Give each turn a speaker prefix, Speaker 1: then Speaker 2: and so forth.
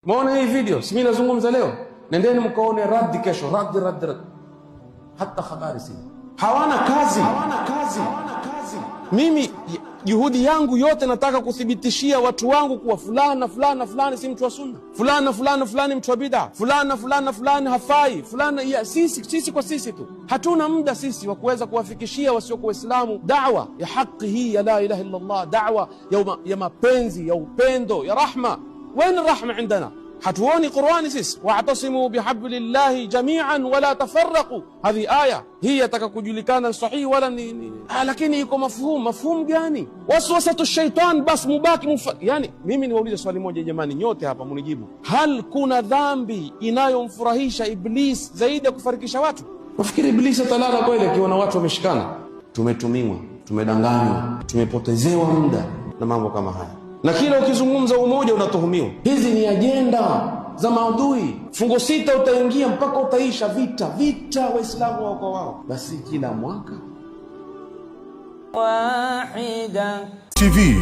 Speaker 1: Maona hii video, si mimi nazungumza leo, nendeni mkaone raddi kesho, raddi raddi raddi. Hata habari sina, hawana kazi, hawana kazi, hawana kazi. Mimi juhudi yangu yote nataka kuthibitishia watu wangu kuwa fulani na fulani na fulani si mtu wa sunna, fulani na fulani na fulani mtu wa bid'a, fulani na fulani na fulani hafai, fulani ya, sisi, sisi kwa sisi tu hatuna muda sisi wa kuweza kuwafikishia wasiokuwa Waislamu da'wa ya haki hii ya la ilaha illa Allah, da'wa ya mapenzi ya upendo ya rahma. Wain rahma indana? Hatuoni Qurani sisi, wa'tasimu bihablillahi jami'an wala tafarraqu. Hadhi aya hii yataka kujulikana sahihi wala ni lakini iko mafhum. Mafhum gani? Waswasatu shaitan, bas mubaki. Yani mimi niwaulize swali moja jamani, nyote hapa munijibu, hal kuna dhambi inayomfurahisha Iblis zaidi ya kufarikisha watu? Nafikiri Iblis atalala kweli akiona watu wameshikana? Tumetumiwa, tumedanganywa, tumepotezewa muda na mambo kama haya, na kila ukizungumza umoja unatuhumiwa. Hizi ni ajenda za maadui. Fungo sita utaingia mpaka utaisha vita vita, Waislamu wao kwa wao, basi kila mwaka
Speaker 2: Wahida
Speaker 3: TV.